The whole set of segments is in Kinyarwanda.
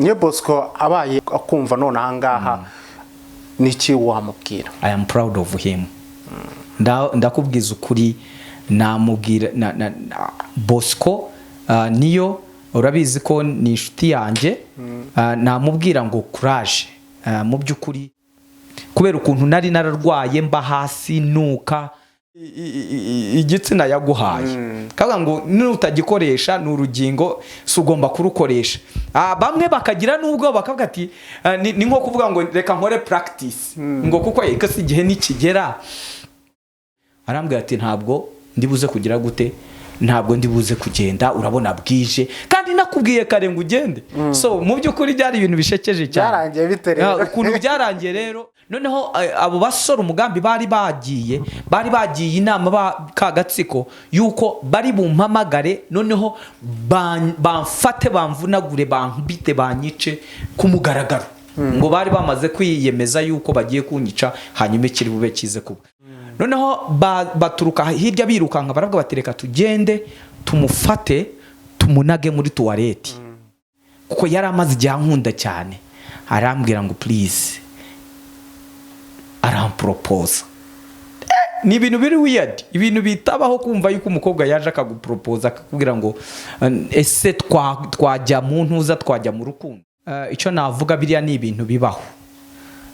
Niyo Bosco abaye akumva none ahangaha, niki wamubwira? I am proud of him. Ndakubwiza ukuri, namubwira na Bosco, niyo urabizi ko ni inshuti yanjye, namubwira ngo courage. Mu by'ukuri, kubera ukuntu nari nararwaye, mba hasi, nuka igitsina yaguhaye, kavuga ngo nutagikoresha ni urugingo, si ugomba kurukoresha. Bamwe bakagira n'ubwo bakavuga ati ni nko kuvuga ngo reka nkore practice, ngo kuko eko si igihe nikigera. Arambwira ati: "Ntabwo ndibuze kugira gute, ntabwo ndibuze kugenda, urabona bwije kandi nakubwiye kare ngo ugende." So mu by'ukuri byari ibintu bishekeje cyane. Byarangiye bite rero? Ukuntu byarangiye rero, noneho abo basore umugambi bari bagiye inama ba ka gatsiko yuko bari bumpamagare, noneho bamfate, bamvunagure, bankubite, banyice ku mugaragaro. Ngo bari bamaze kwiyemeza yuko bagiye kunyica, hanyuma ikiri bube kize kuba. Noneho baturuka hirya birukanka, baravuga bati: "Reka tugende tumufate, tumunage muri toilette," kuko yari amaze igihe ankunda cyane. Arambwira ngo please, aramporopoza. Ni ibintu biri weird, ibintu bitabaho kumva yuko umukobwa yaje akaguporopoza, akakubwira ngo ese twajya mu ntuza, twajya mu rukundo? Icyo navuga, biriya ni ibintu bibaho.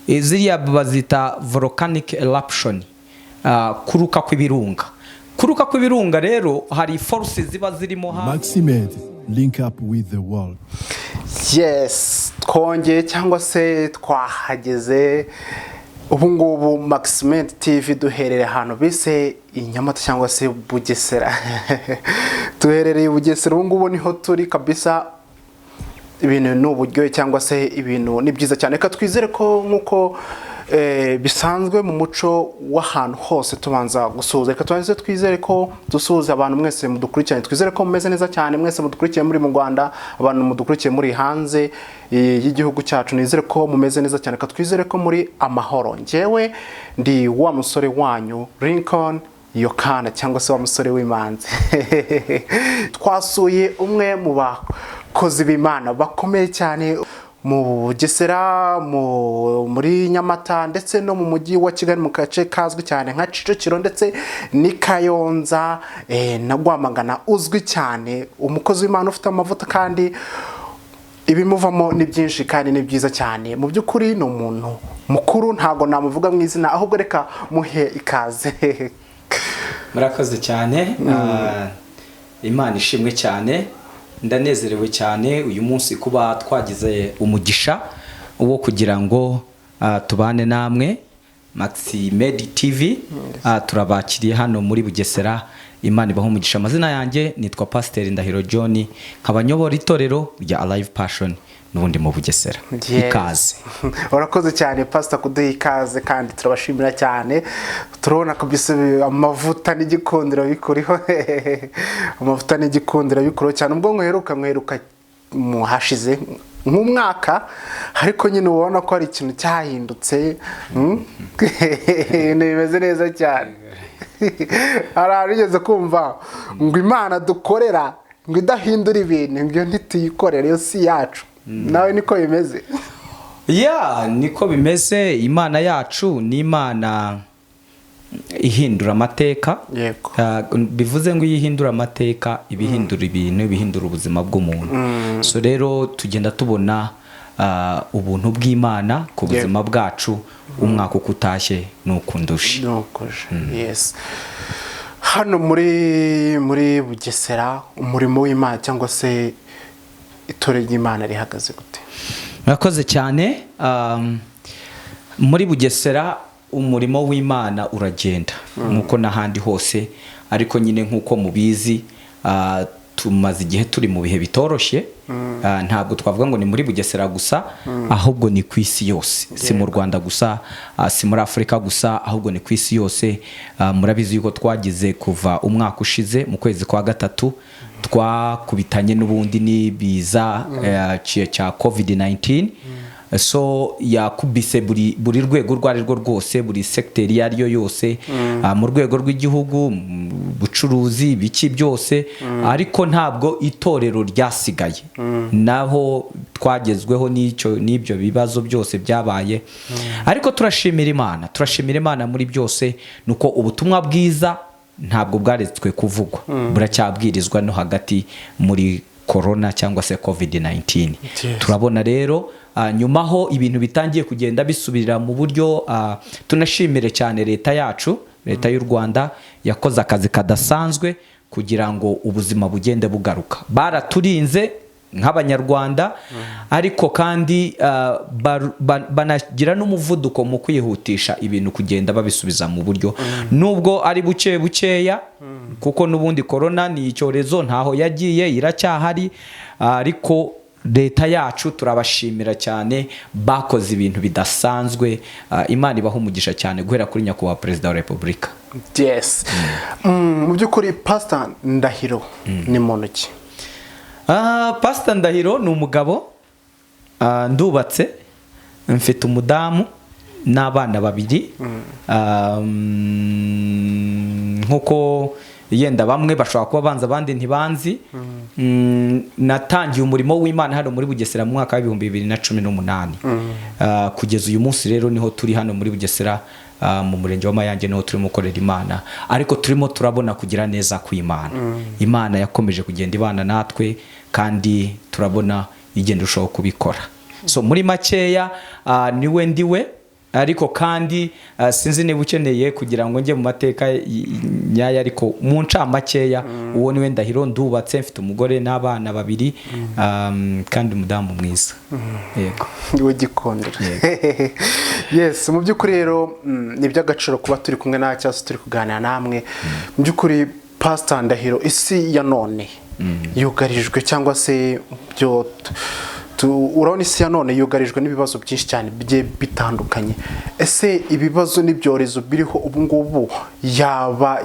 Ziriya bazita volcanic eruption, kuruka kw'ibirunga. Kuruka kw'ibirunga rero hari force ziba zirimo hano. Maximed, link up with the world. Yes, twongeye cyangwa se twahageze ubu ngubu. Maximed TV duherereye ahantu bise i Nyamata cyangwa se Bugesera. Duherereye i Bugesera ubu ngubu, niho turi kabisa. Ibintu ni uburyohe cyangwa se ibintu ni byiza cyane. Reka twizere ko nk'uko bisanzwe mu muco w'ahantu hose tubanza gusuhuza. Reka tubanze twizere ko dusuhuza abantu mwese mudukurikiranye. Twizere ko mumeze neza cyane, mwese mudukurikiye muri mu Rwanda, abantu mudukurikiye muri hanze y'igihugu cyacu. Nizere ko mumeze neza cyane. Reka twizere ko muri amahoro. Njyewe ndi wa musore wanyu Lincoln Yokana, cyangwa se wa musore w'imanzi. Twasuye umwe mu bakozi b'Imana bakomeye cyane mu Bugesera, muri Nyamata ndetse no mu mujyi wa Kigali, mu gace kazwi cyane nka Kicukiro ndetse n'i Kayonza na Rwamagana, uzwi cyane, umukozi w'Imana ufite amavuta kandi ibimuvamo ni byinshi kandi ni byiza cyane. Mu by'ukuri ni umuntu mukuru, ntabwo namuvuga mu izina, ahubwo reka muhe ikaze. Murakoze cyane. Imana ishimwe cyane. Ndanezerewe cyane uyu munsi kuba twagize umugisha wo kugira ngo tubane namwe Maximed TV. Turabakiriye hano muri Bugesera. Imana ibaho umugisha. Amazina yanjye nitwa Pasiteri Ndahiro John, nkaba nyobora itorero rya Alive Passion n'ubundi mu Bugesera. Ikaze. Urakoze cyane, Pasita, kuduha ikaze kandi turabashimira cyane. Turabona kabisa amavuta n'igikundiro bikuriho, amavuta n'igikundiro bikuriho cyane. Ubwo nkweruka mu hashize nk'umwaka, ariko nyine ubona ko hari ikintu cyahindutse. Ibintu bimeze neza cyane. Hari ahantu ugeze kumva ngo Imana dukorera ngo idahindura ibintu, ngo iyo ntituyikorere, iyo si yacu. Nawe niko bimeze? Ya, niko bimeze. Imana yacu ni Imana ihindura amateka. Bivuze ngo iyo ihindura amateka, iba ihindura ibintu, iba ihindura ubuzima bw'umuntu. So rero tugenda tubona ubuntu bw'Imana ku buzima bwacu, umwaka uko utashye n'uko undusha. Nukuje, yes. Hano muri Bugesera, umurimo w'Imana cyangwa se itorero ry'Imana rihagaze gute? Murakoze cyane. Muri Bugesera umurimo w'Imana uragenda nk'uko n'ahandi hose, ariko nyine nk'uko mubizi, tumaze igihe turi mu bihe bitoroshye. Ntabwo twavuga ngo ni muri Bugesera gusa, ahubwo ni ku isi yose. Si mu Rwanda gusa, si muri Afurika gusa, ahubwo ni ku isi yose. Murabizi yuko twagize kuva umwaka ushize mu kwezi kwa gatatu, twakubitanye n'ubundi n'ibiza cya COVID 19. So yakubise buri rwego urwo ari rwo rwose, buri segiteri iyo ari yo yose, mu rwego rw'igihugu, mu bucuruzi, ibiki byose, ariko ntabwo itorero ryasigaye. Naho twagezweho n'ibyo bibazo byose byabaye, ariko turashimira Imana, turashimira Imana muri byose. Nuko ubutumwa bwiza ntabwo bwaretswe kuvugwa, buracyabwirizwa no hagati muri corona cyangwa se COVID 19. Turabona rero nyuma ho ibintu bitangiye kugenda bisubirira mu buryo. Tunashimire cyane leta yacu, leta y'u Rwanda yakoze akazi kadasanzwe kugira ngo ubuzima bugende bugaruka. Baraturinze nk'Abanyarwanda, ariko kandi banagira n'umuvuduko mu kwihutisha ibintu kugenda babisubiza mu buryo, nubwo ari buke bukeya, kuko n'ubundi korona ni icyorezo, ntaho yagiye, iracyahari. Ariko leta yacu turabashimira cyane, bakoze ibintu bidasanzwe. Imana ibaha umugisha cyane, guhera kuri Nyakubahwa Perezida wa Repubulika. Yes. Mu by'ukuri, Pastor Ndahiro ni muntu ki? Pastor Ndahiro ni umugabo, ndubatse, mfite umudamu n'abana babiri. Nk'uko yenda bamwe bashobora kuba banza, abandi ntibanzi, natangiye umurimo w'Imana hano muri Bugesera mu mwaka wa 2018. Kugeza uyu munsi rero niho turi hano muri Bugesera, mu murenge wa Mayange, niho turimo gukorera Imana. Ariko turimo turabona kugira neza kw'Imana. Imana yakomeje kugenda ibana natwe, kandi turabona igenda irushaho kubikora. So muri makeya, niwe ndiwe. Ariko kandi sinzi niba ukeneye kugira ngo njye mu mateka nyayo, ariko mu ncamakeya uwo niwe Ndahiro. Ndubatse, mfite umugore n'abana babiri, kandi umudamu mwiza, yego. Niwe gikondoro. Yes. Mu by'ukuri rero, ni iby'agaciro kuba turi kumwe nawe cyangwa se turi kuganira namwe. Mu by'ukuri, Pastor Ndahiro, isi ya none yugarijwe cyangwa se byo urabona isi ya none yugarijwe n'ibibazo byinshi cyane bigiye bitandukanye. Ese ibibazo n'ibyorezo biriho ubu ngubu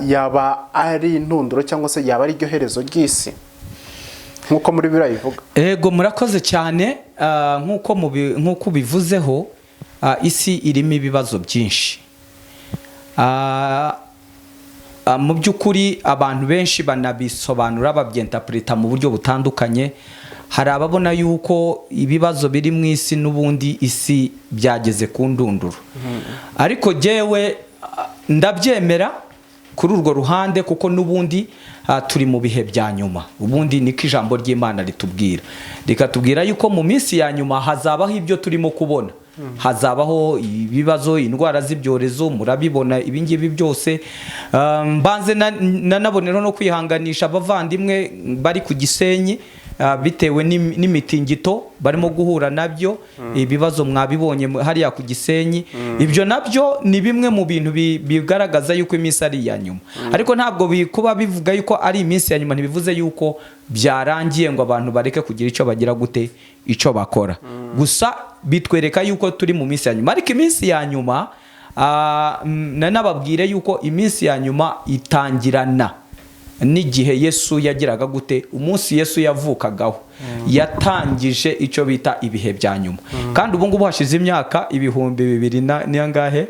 yaba ari intunduro cyangwa se yaba ari iryo herezo ry'isi nk'uko muri biriya bivuga? Ego, murakoze cyane. Nk'uko ubivuzeho, isi irimo ibibazo byinshi. Mu by'ukuri abantu benshi banabisobanura, babyinterpreta mu buryo butandukanye. Hari ababona yuko ibibazo biri mu isi n'ubundi isi byageze ku ndunduro, ariko jyewe ndabyemera kuri urwo ruhande, kuko n'ubundi turi mu bihe bya nyuma. Ubundi niko ijambo ry'Imana ritubwira, rikatubwira yuko mu minsi ya nyuma hazabaho ibyo turimo kubona, hazabaho ibibazo, indwara z'ibyorezo, murabibona ibingibi byose. Mbanze nanaboneraho no kwihanganisha abavandimwe bari ku Gisenyi, bitewe n'imitingito barimo guhura nabyo. Ibibazo mwabibonye hariya ku Gisenyi. Ibyo nabyo ni bimwe mu bintu bigaragaza yuko iminsi ari iya nyuma, ariko ntabwo kuba bivuga yuko ari iminsi ya nyuma ntibivuze yuko byarangiye ngo abantu bareke kugira icyo bagira gute, icyo bakora. Gusa bitwereka yuko turi mu minsi ya nyuma. Ariko iminsi ya nyuma, nanababwire yuko iminsi ya nyuma itangirana n'igihe Yesu yagiraga gute, umunsi Yesu yavukagaho yatangije icyo bita ibihe bya nyuma. Kandi ubu ngubu hashize imyaka 2000 n'angahe,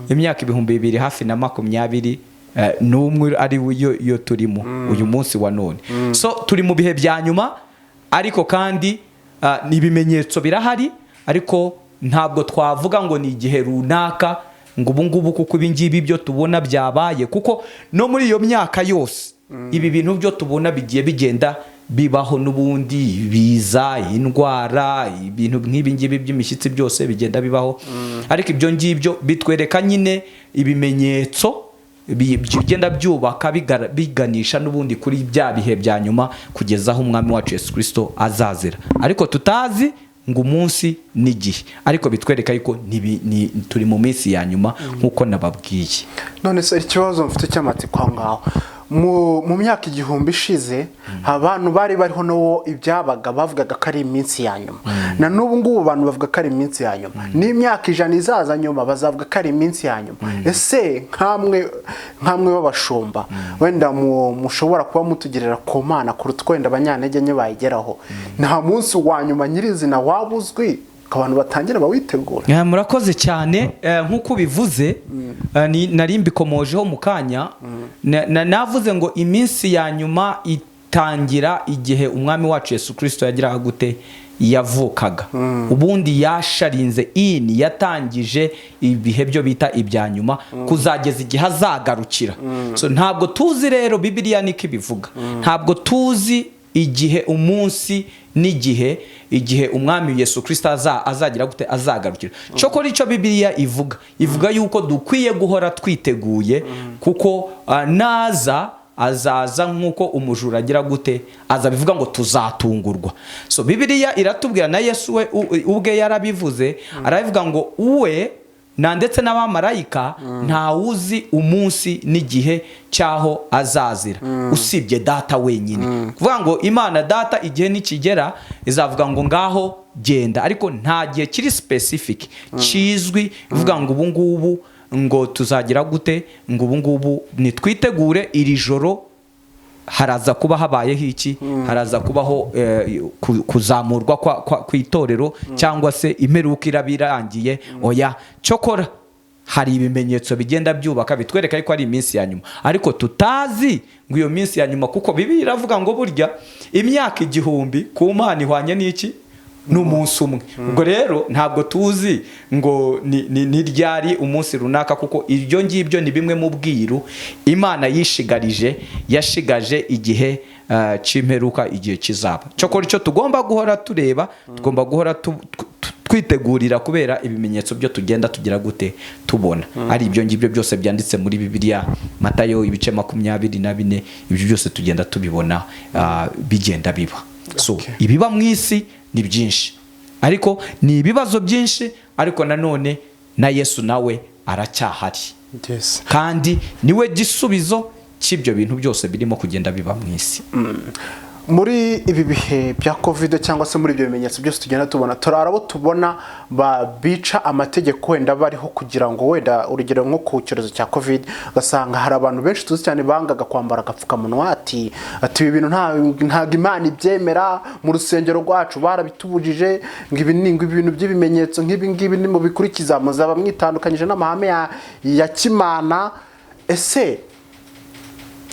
imyaka 2000 hafi na makumyabiri n'umwe ari yo turimo uyu munsi wa none. So turi mu bihe bya nyuma, ariko kandi ibimenyetso birahari, ariko ntabwo twavuga ngo ni igihe runaka ngo ubu ngubu, kuko ibi ngibi byo tubona byabaye, kuko no muri iyo myaka yose ibi bintu byo tubona bigiye bigenda bibaho n'ubundi, biza indwara, ibintu nk'ibi ngibi by'imishyitsi byose bigenda bibaho. Ariko ibyo ngibyo bitwereka nyine ibimenyetso bigenda byubaka, biganisha n'ubundi kuri bya bihe bya nyuma, kugeza aho Umwami wacu Yesu Kirisito azazira, ariko tutazi ngo umunsi n'igihe. Ariko bitwereka yuko turi mu minsi ya nyuma nk'uko nababwiye. None se ikibazo mfite cy'amatsiko aho ngaho, mu myaka 1000 ishize abantu bari bariho n'uwo ibyabaga bavugaga ko ari iminsi ya nyuma, na n'ubu ngubu abantu bavuga ko ari iminsi ya nyuma, n'imyaka 100 izaza nyuma bazavuga ko ari iminsi ya nyuma. Ese nkamwe b'abashumba, wenda mushobora kuba mutugerera ku Mana kuruta uko wenda abanyantege nke bayigeraho, nta munsi wa nyuma nyirizina waba uzwi? Ko abantu batangira bawitegura. Murakoze cyane. Nk'uko ubivuze, nari mbikomojeho mu kanya. Navuze ngo iminsi ya nyuma itangira igihe Umwami wacu Yesu Kirisito yagiraga gute? Yavukaga. Ubundi yasharinze ini, yatangije ibihe byo bita ibya nyuma kuzageza igihe azagarukira. So, ntabwo tuzi rero, Bibiliya niko ibivuga, ntabwo tuzi igihe, umunsi n'igihe, igihe Umwami Yesu Kirisito azagira gute? Azagarukira. Cyokora icyo Bibiliya ivuga yuko dukwiye guhora twiteguye, kuko naza azaza nk'uko umujura agira gute? Aza. Bivuga ngo tuzatungurwa. So Bibiliya iratubwira, na Yesu we ubwe yarabivuze, arabivuga ngo uwe na ndetse n'abamarayika ntawuzi umunsi n'igihe cy'aho azazira usibye Data wenyine. Kuvuga ngo Imana Data igihe nikigera izavuga ngo ngaho genda, ariko nta gihe kiri specific kizwi ivuga ngo ubu ngubu ngo tuzagira gute, ngo ubu ngubu nitwitegure, iri joro haraza kuba habayeho iki, haraza kubaho kuzamurwa ku itorero cyangwa se imperuka iraba irangiye. Oya. Cyokora hari ibimenyetso bigenda byubaka bitwereka yuko ari iminsi ya nyuma, ariko tutazi ngo iyo minsi ya nyuma, kuko Bibiliya iravuga ngo burya imyaka 1000 ku Mana ihwanye n'iki? N'umunsi umwe. Ubwo rero ntabwo tuzi ngo ni ryari, umunsi runaka, kuko ibyo ngibyo ni bimwe mu bwiru Imana yishigarije, yashigaje igihe cy'imperuka, igihe kizaba. Cyokora icyo tugomba guhora tureba, tugomba guhora twitegurira kubera ibimenyetso byo tugenda tugira gute? Tubona. Ari ibyo ngibyo byose byanditse muri Bibiliya, Matayo ibice 24, ibyo byose tugenda tubibona bigenda biba. So ibiba mu isi ni byinshi, ariko ni ibibazo byinshi, ariko nanone na Yesu nawe aracyahari kandi niwe gisubizo cy'ibyo bintu byose birimo kugenda biba mu isi. Muri ibi bihe bya COVID cyangwa se muri ibyo bimenyetso byose tugenda tubona, turara abo tubona bica amategeko wenda bariho kugira ngo, wenda urugero nko ku cyorezo cya COVID, ugasanga hari abantu benshi tuzi cyane bangaga kwambara agapfukamunwa, ati ibi bintu ntabwo Imana ibyemera, mu rusengero rwacu barabitubujije, ngo ibi ni ngo ibintu by'ibimenyetso nk'ibi ngibi nimubikurikiza muzaba mwitandukanyije n'amahame ya kimana. Ese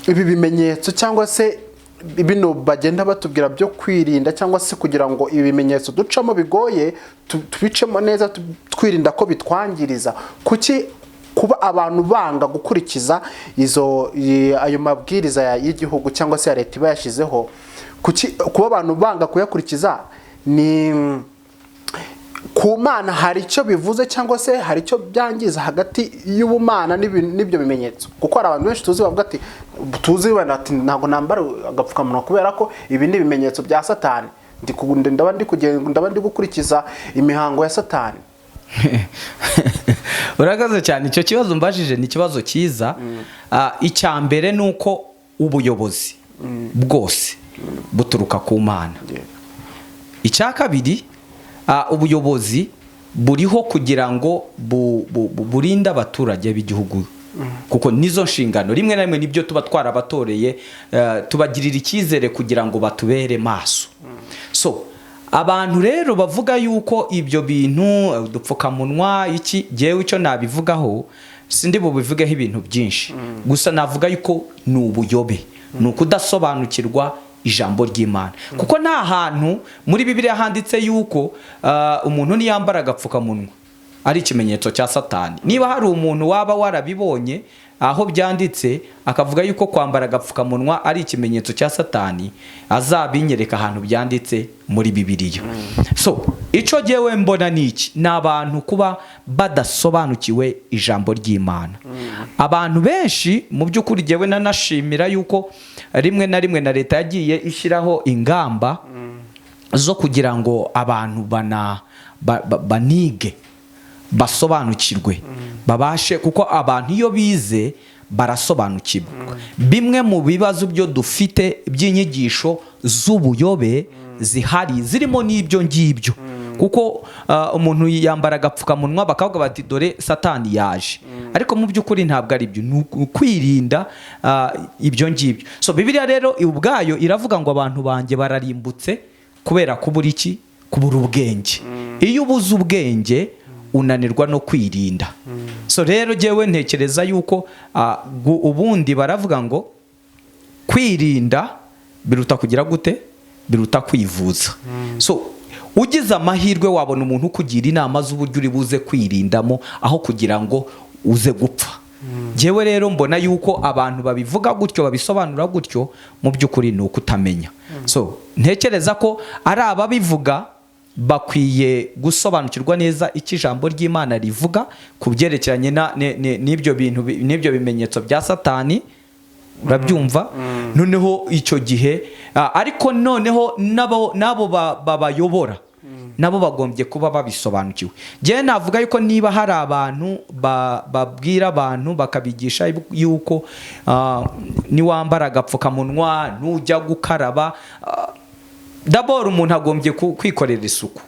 ibi bimenyetso cyangwa se bino bagenda batubwira byo kwirinda, cyangwa se kugira ngo ibi bimenyetso ducamo bigoye tubicemo neza, twirinda ko bitwangiriza, kuki kuba abantu banga gukurikiza ayo mabwiriza y'igihugu cyangwa se ya leta iba yashyizeho, kuki kuba abantu banga kuyakurikiza ni ku Mana hari icyo bivuze cyangwa se hari icyo byangiza hagati y'ubumana n'ibyo bimenyetso? Kuko hari abantu benshi tuzi bavuga ati, tuzi wenda, ati ntabwo nambara agapfukamunwa kubera ko ibi ni ibimenyetso bya Satani, ndaba ndi gukurikiza imihango ya Satani. Urakoze cyane. Icyo kibazo mbajije ni ikibazo cyiza. Icya mbere ni uko ubuyobozi bwose buturuka ku Mana. Icya kabiri, ubuyobozi buriho kugira ngo burinde abaturage b'igihugu, kuko nizo nshingano. Rimwe na rimwe nibyo tuba twarabatoreye, tubagirira icyizere kugira ngo batubere maso. So abantu rero bavuga yuko ibyo bintu, udupfukamunwa, iki, jyewe icyo nabivugaho sindi bubivugeho ibintu byinshi, gusa navuga yuko ni ubuyobe, ni ukudasobanukirwa ijambo ry'Imana, kuko nta hantu muri Bibiliya handitse yuko umuntu niyambara agapfukamunwa ari ikimenyetso cya Satani. Niba hari umuntu waba warabibonye aho byanditse akavuga yuko kwambara agapfukamunwa ari ikimenyetso cya Satani, azabinyereka ahantu byanditse muri Bibiliya. So icyo jyewe mbona ni iki? Ni abantu kuba badasobanukiwe ijambo ry'Imana. Abantu benshi mu by'ukuri, jyewe nanashimira yuko rimwe na rimwe na leta yagiye ishyiraho ingamba zo kugira ngo abantu banige, basobanukirwe, babashe, kuko abantu iyo bize barasobanukirwa. Bimwe mu bibazo byo dufite by'inyigisho z'ubuyobe zihari zirimo n'ibyo ngibyo, kuko umuntu yambara agapfukamunwa bakavuga bati dore Satani yaje, ariko mu by'ukuri ntabwo ari byo, ni ukwirinda ibyo ngibyo. So Bibiliya rero ubwayo iravuga ngo abantu banjye bararimbutse kubera kubura iki? Kubura ubwenge. Iyo ubuze ubwenge, unanirwa no kwirinda. So rero jyewe ntekereza yuko ubundi baravuga ngo kwirinda biruta kugira gute? Biruta kwivuza. So ugize amahirwe wabona umuntu ukugira inama z'uburyo uri buze kwirindamo aho kugira ngo uze gupfa. Njyewe rero mbona yuko abantu babivuga gutyo, babisobanura gutyo, mu by'ukuri ni ukutamenya. So ntekereza ko ari ababivuga bakwiye gusobanukirwa neza icyo ijambo ry'Imana rivuga ku byerekeranye n'ibyo bintu, n'ibyo bimenyetso bya Satani, urabyumva? Noneho icyo gihe ariko noneho n'abo babayobora nabo bagombye kuba babisobanukiwe. Njyewe navuga yuko niba hari abantu babwira abantu, bakabigisha yuko niwambara agapfukamunwa, nujya gukaraba, d'abord umuntu agombye kwikorera isuku.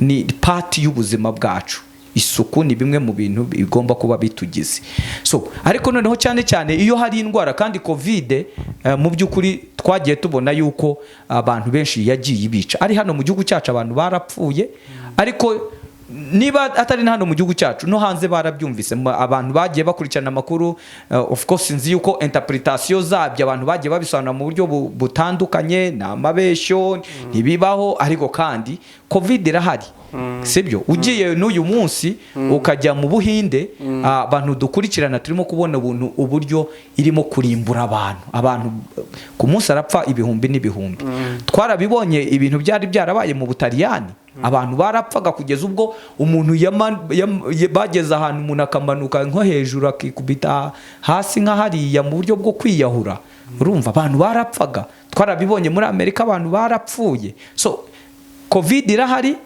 Ni part y'ubuzima bwacu. Isuku ni bimwe mu bintu bigomba kuba bitugize. So ariko noneho cyane cyane iyo hari indwara, kandi COVID mu by'ukuri twagiye tubona yuko abantu benshi yagiye ibica. Ari hano mu gihugu cyacu abantu barapfuye, ariko niba atari na hano mu gihugu cyacu, no hanze barabyumvise. Abantu bagiye bakurikirana amakuru, of course nzi yuko interpretation zabyo abantu bagiye babisobanura mu buryo butandukanye, ni amabeshyo, ntibibaho, ariko kandi COVID irahari, sibyo? Ugiye n'uyu munsi ukajya mu Buhinde, abantu dukurikirana turimo kubona ubuntu uburyo irimo kurimbura abantu. Ku munsi arapfa ibihumbi n'ibihumbi. Twarabibonye ibintu byari byarabaye mu Butaliyani, abantu barapfaga kugeza ubwo umuntu bageze ahantu umuntu akamanuka nko hejuru akikubita hasi nka hariya mu buryo bwo kwiyahura. Urumva abantu barapfaga. Twarabibonye muri Amerika, abantu barapfuye. So COVID irahari,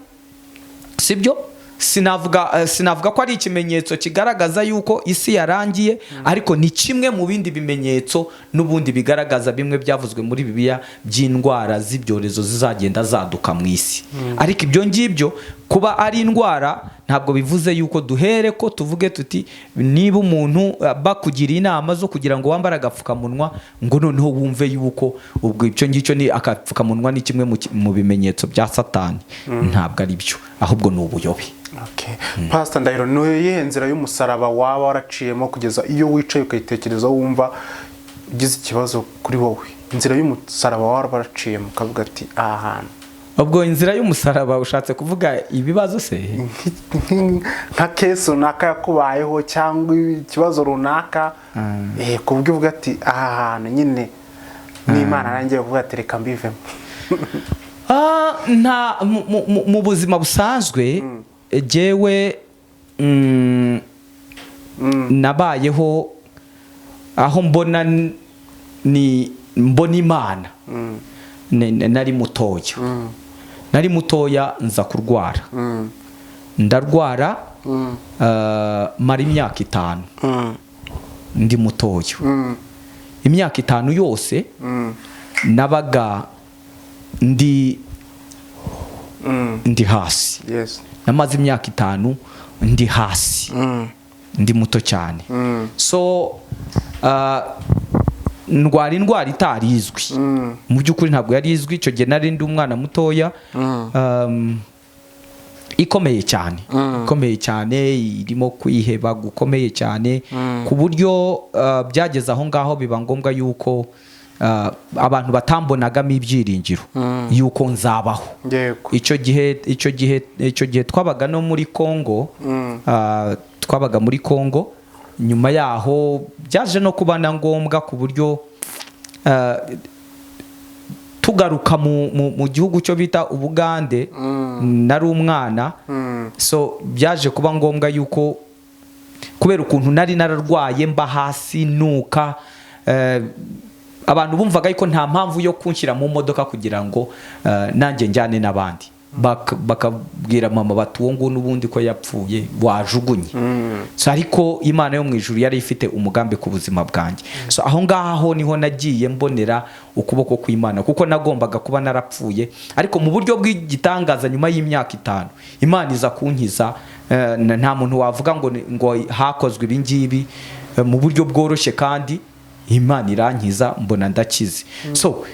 sibyo? Sinavuga ko ari ikimenyetso kigaragaza yuko isi yarangiye, ariko ni kimwe mu bindi bimenyetso n'ubundi bigaragaza bimwe byavuzwe muri Bibiliya by'indwara z'ibyorezo zizagenda zaduka mu isi. Ariko ibyo ngibyo kuba ari indwara ntabwo bivuze yuko duhere ko tuvuge tuti niba umuntu bakugira inama zo kugira ngo wambare agapfukamunwa, ngo noneho wumve yuko ubwo icyo ngicyo ni agapfukamunwa, ni kimwe mu bimenyetso bya Satani. Ntabwo ari byo, ahubwo ni ubuyobe. Okay. Pastor Ndahiro, ni iyihe nzira y'umusaraba waba waraciyemo kugeza iyo wicaye ukayitekerezaho wumva ugize ikibazo kuri wowe? Inzira y'umusaraba waba waraciyemo ukavuga ati aha hantu? Ubwo inzira y'umusaraba ushatse kuvuga ibibazo se? Nka case runaka yakubayeho cyangwa ikibazo runaka, ku buryo uvuga ati aha hantu nyine n'Imana nanjye kuvuga ati reka mbivemo. Nta mu buzima busanzwe jyewe nabayeho aho mbona ni mbona Imana. Nari mutoya nza kurwara, ndarwara, mara imyaka 5 ndi mutoya. Imyaka 5 yose nabaga ndi hasi. Namaze imyaka 5 ndi hasi, ndi muto cyane. So ndwara indwara itari izwi. Mu by'ukuri ntabwo yari izwi icyo gihe, nari ndi umwana mutoya, ikomeye cyane, ikomeye cyane, irimo kwiheba gukomeye cyane, ku buryo byageze aho ngaho biba ngombwa yuko abantu batambonagamo ibyiringiro yuko nzabaho. Icyo gihe twabaga no muri Congo, twabaga muri Congo. Nyuma yaho byaje no kuba na ngombwa ku buryo tugaruka mu gihugu cyo bita Ubugande. Nari umwana, so byaje kuba ngombwa yuko kubera ukuntu nari nararwaye, mba hasi nuka, abantu bumvaga yuko nta mpamvu yo kunshyira mu modoka kugira ngo nanjye njyane n'abandi. Bakabwira mama bati uwo nguwo n'ubundi ko yapfuye, wajugunye. So, ariko Imana yo mu ijuru yari ifite umugambi ku buzima bwanjye. So aho ngaho niho nagiye mbonera ukuboko kw'Imana, kuko nagombaga kuba narapfuye, ariko mu buryo bw'igitangaza nyuma y'imyaka 5 Imana iza kunkiza. Nta muntu wavuga ngo hakozwe ibi ngibi, mu buryo bworoshye, kandi Imana irankiza, mbona ndakize. So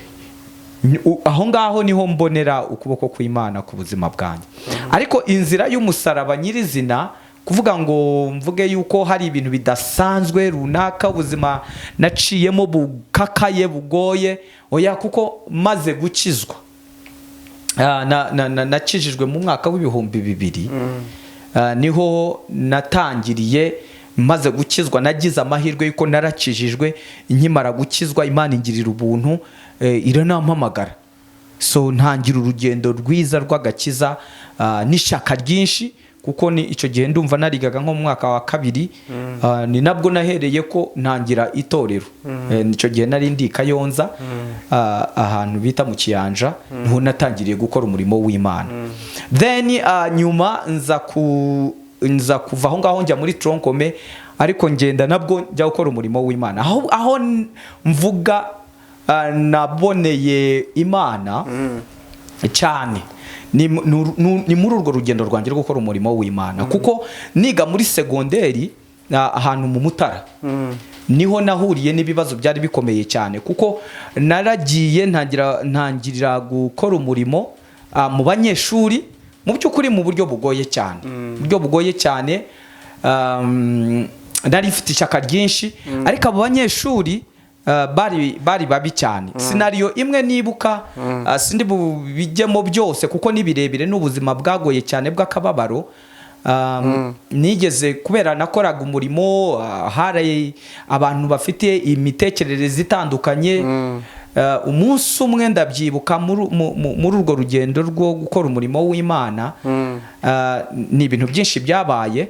Aho ngaho niho mbonera ukuboko kw'Imana ku buzima bwanjye. Ariko inzira y'umusaraba nyirizina, kuvuga ngo mvuge yuko hari ibintu bidasanzwe runaka, ubuzima naciyemo bukakaye, bugoye, oya, kuko maze gukizwa, nakijijwe mu mwaka w'2000. Niho natangiriye. Maze gukizwa, nagize amahirwe yuko narakijijwe. Nkimara gukizwa, Imana ingirira ubuntu, iranampamagara. So ntangira urugendo rwiza rw'agakiza n'ishyaka ryinshi, kuko ni icyo gihe ndumva narigaga nko mu mwaka wa kabiri. Ni nabwo nahereye ko ntangira itorero. Icyo gihe nari ndi i Kayonza, ahantu bita mu Kiyanja, niho natangiriye gukora umurimo w'Imana. Then nyuma nza kuva aho ngaho njya muri tronc commun, ariko ngenda nabwo njya gukora umurimo w'Imana. Aho mvuga naboneye Imana cyane ni muri urwo rugendo rwanjye rwo gukora umurimo w'Imana, kuko niga muri segonderi, ahantu mu Mutara, niho nahuriye n'ibibazo byari bikomeye cyane, kuko naragiye ntangirira gukora umurimo mu banyeshuri, mu by'ukuri mu buryo bugoye cyane, mu buryo bugoye cyane. Nari mfite ishyaka ryinshi, ariko abo banyeshuri bari babi cyane. Scenario imwe nibuka, sindi bubijyemo byose kuko ni birebire, n'ubuzima bwagoye cyane bw'akababaro. Nigeze kubera nakoraga umurimo, hari abantu bafite imitekerereze itandukanye. Umunsi umwe ndabyibuka, muri urwo rugendo rwo gukora umurimo w'Imana, ni ibintu byinshi byabaye,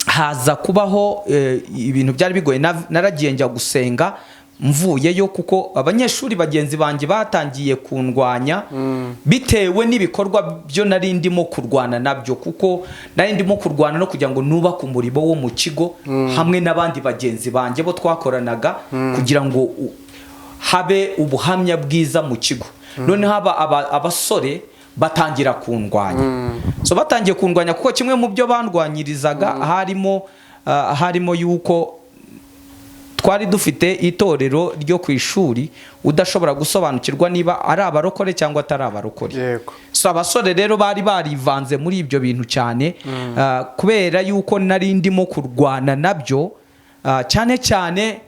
haza kubaho ibintu byari bigoye. Naragiye njya gusenga, mvuyeyo, kuko abanyeshuri bagenzi banjye batangiye kundwanya bitewe n'ibikorwa byo nari ndimo kurwana nabyo, kuko nari ndimo kurwana no kugira ngo nubake umurimo wo mu kigo hamwe n'abandi bagenzi banjye bo twakoranaga, kugira ngo habe ubuhamya bwiza mu kigo. Noneho abasore batangira kundwanya. So batangiye kundwanya kuko kimwe mu byo bandwanyirizaga harimo yuko twari dufite itorero ryo ku ishuri udashobora gusobanukirwa niba ari abarokore cyangwa atari abarokore. So abasore rero bari barivanze muri ibyo bintu cyane. Kubera yuko nari ndimo kurwana nabyo, cyane cyane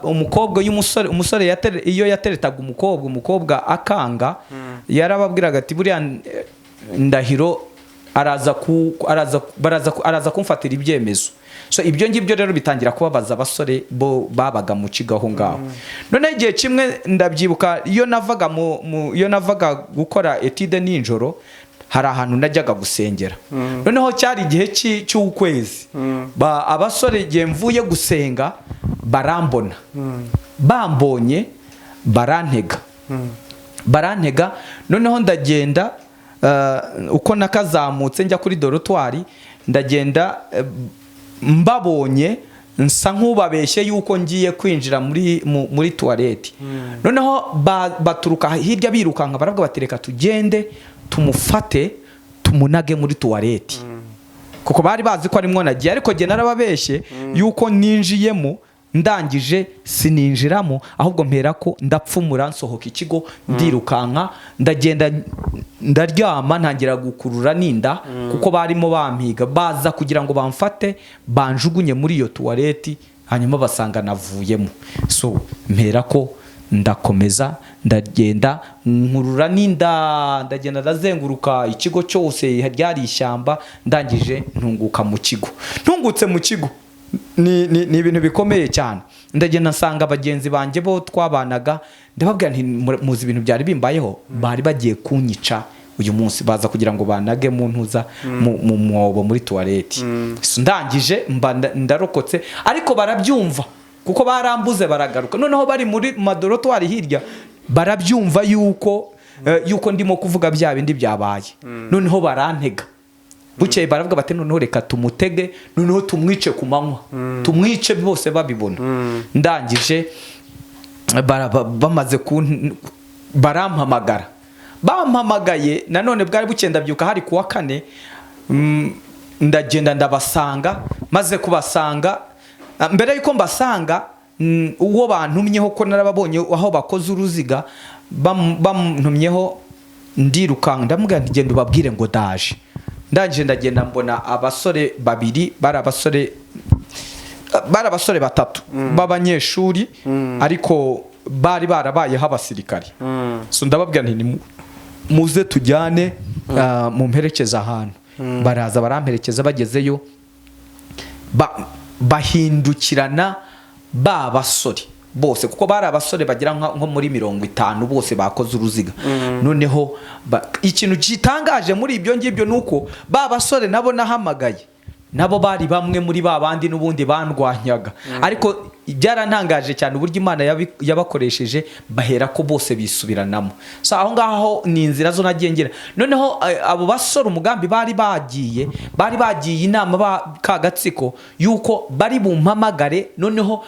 umukobwa y'umusore, umusore iyo yateretaga umukobwa, umukobwa akanga, yarababwiraga ati: "Buriya Ndahiro araza ku araza baraza araza kumfatira ibyemezo." So ibyo ngibyo rero bitangira kubabaza abasore bo babaga mu kigo aho ngaho. Noneho igihe kimwe ndabyibuka, iyo navaga gukora étude nijoro, hari ahantu najyaga gusengera. Noneho cyari igihe cy'ukwezi. Abasore igihe mvuye gusenga barambona, bambonye barantega, barantega. Noneho ndagenda, uko nakazamutse njya kuri dortoir, ndagenda, mbabonye nsa nk'ubabeshye yuko ngiye kwinjira muri toilette. Noneho baturuka hirya birukanka, baravuga bati: "Reka tugende tumufate tumunage muri toilette," kuko bari bazi ko arimwo nagiye. Ariko jye narababeshye yuko ninjiyemo, ndangije sininjiramo, ahubwo mpera ko ndapfumura, nsohoka ikigo, ndirukanka, ndagenda ndaryama, ntangira gukurura n'inda, kuko barimo bampiga, baza kugira ngo bamfate banjugunye muri iyo toilette, hanyuma basanga navuyemo. So mpera ko ndakomeza, ndagenda nkurura n'inda, ndagenda ndazenguruka ikigo cyose, ryari ishyamba. Ndangije ntunguka mu kigo. Ntungutse mu kigo ni ibintu bikomeye cyane. Ndagenda nsanga bagenzi banjye bo twabanaga, ndababwira nti: "Muzi ibintu byari bimbayeho? Bari bagiye kunyica uyu munsi, baza kugira ngo banage mu ntuza mu mwobo muri toilette." So, ndangije mba ndarokotse, ariko barabyumva kuko barambuze, baragaruka. Noneho bari muri ma dortoir hirya, barabyumva yuko ndimo kuvuga bya bindi byabaye. Noneho barantega. Bukeye baravuga bati: "Noneho reka tumutege, noneho tumwice ku manywa, tumwice bose babibona." Ndangije bamaze barampamagara. Bampamagaye nanone bwari bukeye, ndabyuka, hari kuwa kane. Ndagenda ndabasanga. Maze kubasanga, mbere yuko mbasanga Uwo bantumyeho, ko narababonye aho bakoze uruziga, bamuntumyeho ndirukanka, ndamubwira nti: "Genda ubabwire ngo ndaje." Ndangije ndagenda, mbona abasore babiri, bari abasore batatu b'abanyeshuri, ariko bari barabayeho abasirikari. So ndababwira nti: "Muze tujyane, mumperekeze ahantu." Baraza baramperekeza. Bagezeyo bahindukirana ba basore bose, kuko bari abasore bagera nko muri 50, bose bakoze uruziga. Noneho ikintu gitangaje muri ibyo ngibyo ni uko ba basore nabo nahamagaye nabo bari bamwe muri ba bandi n'ubundi bandwanyaga. Ariko byarantangaje cyane uburyo Imana yabakoresheje, bahera ko bose bisubiranamo. So aho ngaho ni inzira zo nagiye ngira. Noneho abo basore, umugambi bari bagiye inama ba ka gatsiko yuko bari bumpamagare, noneho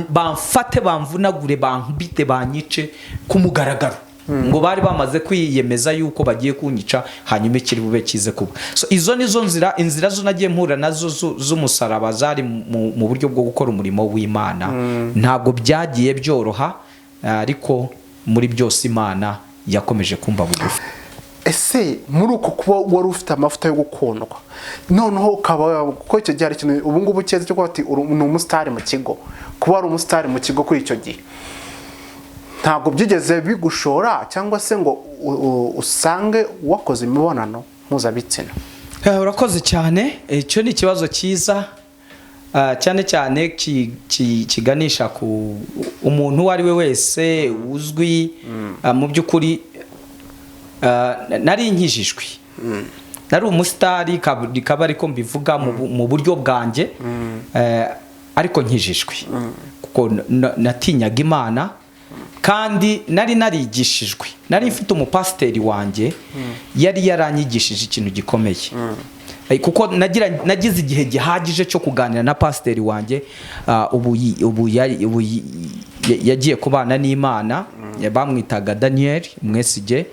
bamfate, bamvunagure, bankubite, banyice ku mugaragaro, ngo bari bamaze kwiyemeza yuko bagiye kunyica, hanyuma ikiri bube kize kuba. So izo nizo nzira, inzira zo nagiye mpura nazo z'umusaraba, zari mu buryo bwo gukora umurimo w'Imana. Ntabwo byagiye byoroha, ariko muri byose Imana yakomeje kumba bugufi. Ese muri uko kuba wari ufite amavuta yo gukundwa, noneho ukaba, kuko icyo gihe hari ikintu ubu ngubu cyeza cyo kuba ati ni umusitari mu kigo, kuba wari umusitari mu kigo kuri icyo gihe, ntabwo byigeze bigushora cyangwa se ngo usange wakoze imibonano mpuzabitsina? Urakoze cyane. Icyo ni ikibazo cyiza, cyane cyane kiganisha ku umuntu uwo ari we wese uzwi. Mu by'ukuri nari nkijijwe, nari umusitari, kaba ariko mbivuga mu buryo bwanjye, ariko nkijijwe, kuko natinyaga Imana kandi nari narigishijwe. Nari mfite umupasiteri wanjye yari yaranyigishije ikintu gikomeye. Kuko nagize igihe gihagije cyo kuganira na pasiteri wanjye. Ubu yagiye kubana n'Imana, bamwitaga Daniel Mwesige.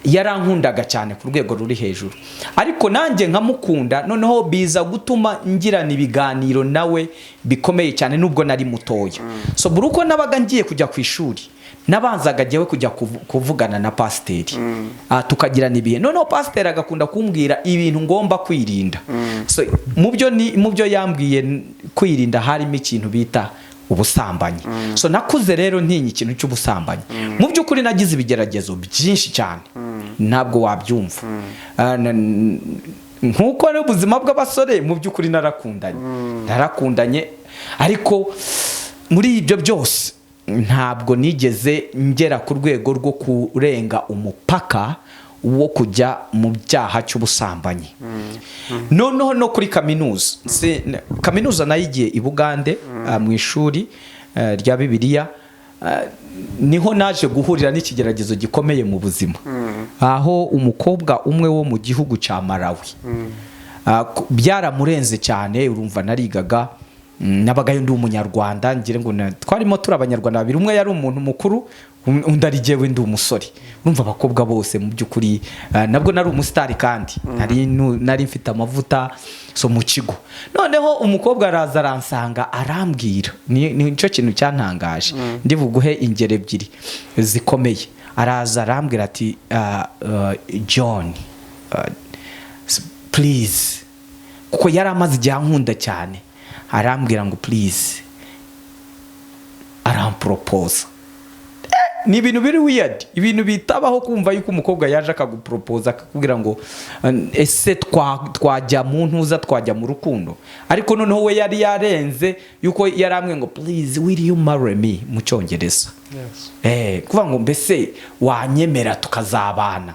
Yarankundaga cyane ku rwego ruri hejuru, ariko nanjye nkamukunda. Noneho biza gutuma ngirana ibiganiro nawe bikomeye cyane nubwo nari mutoya. So buri uko nabaga ngiye kujya ku ishuri, nabanzaga jyewe kujya kuvugana na pasiteri, tukagirana ibihe. Noneho pasiteri agakunda kumbwira ibintu ngomba kwirinda. So mu byo yambwiye kwirinda harimo ikintu bita ubusambanyi. So nakuze rero ntinya ikintu cy'ubusambanyi. Mu by'ukuri nagize ibigeragezo byinshi cyane, ntabwo wabyumva. Nk'uko ari ubuzima bw'abasore, mu by'ukuri narakundanye, ariko muri ibyo byose ntabwo nigeze ngera ku rwego rwo kurenga umupaka wo kujya mu byaha cy'ubusambanyi. Noneho no kuri kaminuza, kaminuza nayigiye i Bugande, mu ishuri rya Bibiliya. Niho naje guhurira n'ikigeragezo gikomeye mu buzima, aho umukobwa umwe wo mu gihugu cya Malawi byaramurenze cyane. Urumva narigaga, nabagayo ndi Umunyarwanda, ngira ngo twarimo turi Abanyarwanda babiri, umwe yari umuntu mukuru, undi ari jyewe ndi umusore. Urumva abakobwa bose, mu by'ukuri nabwo nari umusitari kandi nari mfite amavuta. So mu kigo noneho umukobwa araza aransanga, arambwira, ni nicyo kintu cyantangaje, ndi buguhe ingero ebyiri zikomeye. Araza arambwira ati: "John, please," kuko yari amaze igihe ankunda cyane, arambwira ngo: "Please." Aramporopoza. Ni ibintu biri weird, ibintu bitabaho kumva yuko umukobwa yaje akaguporopoza, akakubwira ngo: "Ese twajya mu ntuza, twajya mu rukundo?" Ariko noneho we yari yarenze yuko yarambwiye ngo: "Please, will you marry me?" mu Cyongereza. Kuvuga ngo: "Mbese wanyemera tukazabana?"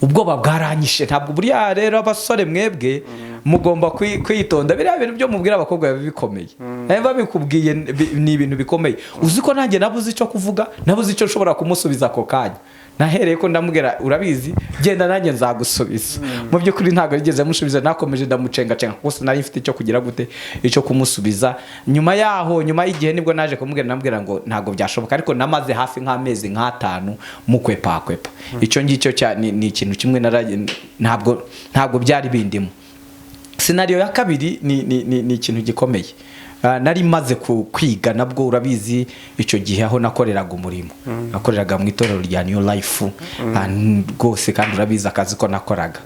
Ubwoba bwaranyishe. Ntabwo buriya rero abasore mwebwe mugomba kwitonda, biriya bintu byo mubwira abakobwa biba bikomeye. Babikubwiye ni ibintu bikomeye. Uzi ko nanjye nabuze icyo kuvuga, nabuze icyo nshobora kumusubiza ako kanya. Nahereye ko ndamubwira: "Urabizi, genda, nanjye nzagusubiza." Mu by'ukuri ntabwo yigeze amusubiza. Nakomeje ndamucengacenga kuko sinari mfite icyo kugira gute, icyo kumusubiza. Nyuma yaho, nyuma y'igihe, nibwo naje kumubwira, ndamubwira ngo ntabwo byashoboka. Ariko namaze hafi nk'amezi nk'atanu mukwepakwepa. Icyo ngicyo ni ikintu kimwe ntabwo byari bindimo. Scenario ya kabiri ni ikintu gikomeye. Nari maze kwiga nabwo, urabizi, icyo gihe aho nakoreraga umurimo, nakoreraga mu itorero rya New Life. Rwose kandi urabizi akazi ko nakoraga.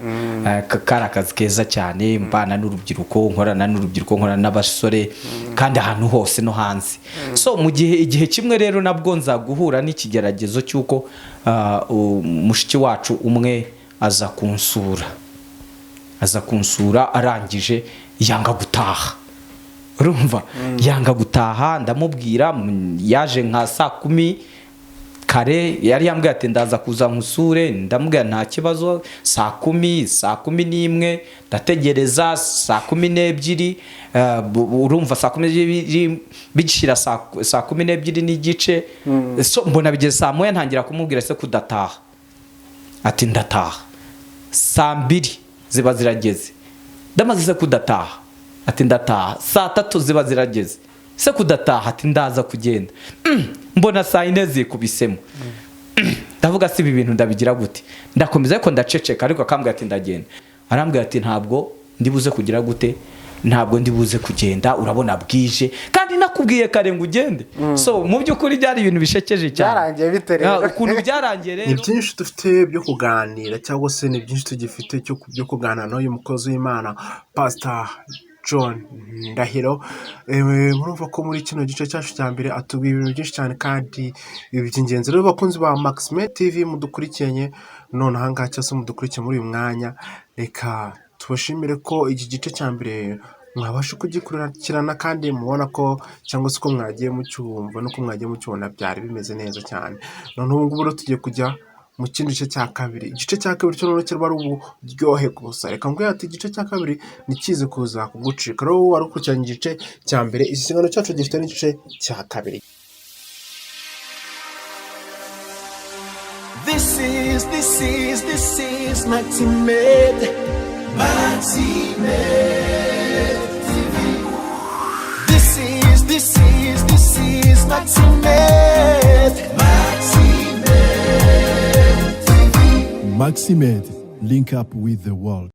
Kari akazi keza cyane, mbana n'urubyiruko, nkorana n'urubyiruko, nkorana n'abasore, kandi ahantu hose no hanze. So mu gihe igihe kimwe rero nabwo nza guhura n'ikigeragezo cy'uko mushiki wacu umwe aza kunsura, arangije yanga gutaha. Urumva, yanga gutaha. Ndamubwira, yaje nka saa 10 kare, yari yambwiye ati: "Ndaza kuza nkusure." Ndamubwira: "Nta kibazo." Saa 10, saa 11 ndategereza, saa 12, urumva saa 12 bigishyira saa 12:30. So mbona bigeze saa 1, ntangira kumubwira: "Se kudataha?" Ati: "Ndataha." Saa 2 ziba zirageze, ndamaze: "Se kudataha?" Ati: "Ndataha." Saa 3 ziba zirageze: "Se kudataha?" Ati: "Ndaza kugenda." Mbona saa 4 zikubisemo. Ndavuga: "Si ibi bintu ndabigira gute?" Ndakomeza ariko ndaceceka, ariko akambwira ati: "Ndagenda." Arambwira ati: "Ntabwo ndibuze kugira gute, ntabwo ndibuze kugenda, urabona bwije kandi nakubwiye kare ngo ugende." So mu by'ukuri byari ibintu bishekeje cyane. Byarangiye bite rero? Ukuntu byarangiye Ni rero, byinshi dufite byo kuganira, cyangwa se ni byinshi tugifite byo kuganira n'uyu mukozi w'Imana, Pasita John Ndahiro. Murumva ko muri kino gice cyacu cya mbere atubwiye ibintu byinshi cyane kandi by'ingenzi. Rero bakunzi ba Maxime TV mudukurikiranye none ahangaha, cyangwa se mudukurikiye muri uyu mwanya, reka tubashimire ko iki gice cya mbere mwabasha kugikurikirana, kandi mubona ko cyangwa se uko mwagiye mucyumva n'uko mwagiye mukibona byari bimeze neza cyane. None ubu ngubu rero tugiye kujya mu kindi gice cya kabiri. Igice cya kabiri cyo noneho kiba ari uburyohe gusa. Reka mbwira ati igice cya kabiri ntikize kuza kugucika. Rero wowe wari ukurikiranye igice cya mbere, iki kiganiro cyacu gifite n'igice cya kabiri. This is Maximed. Maximed TV. This is Maximed. Maximed TV. Maximed, link up with the world.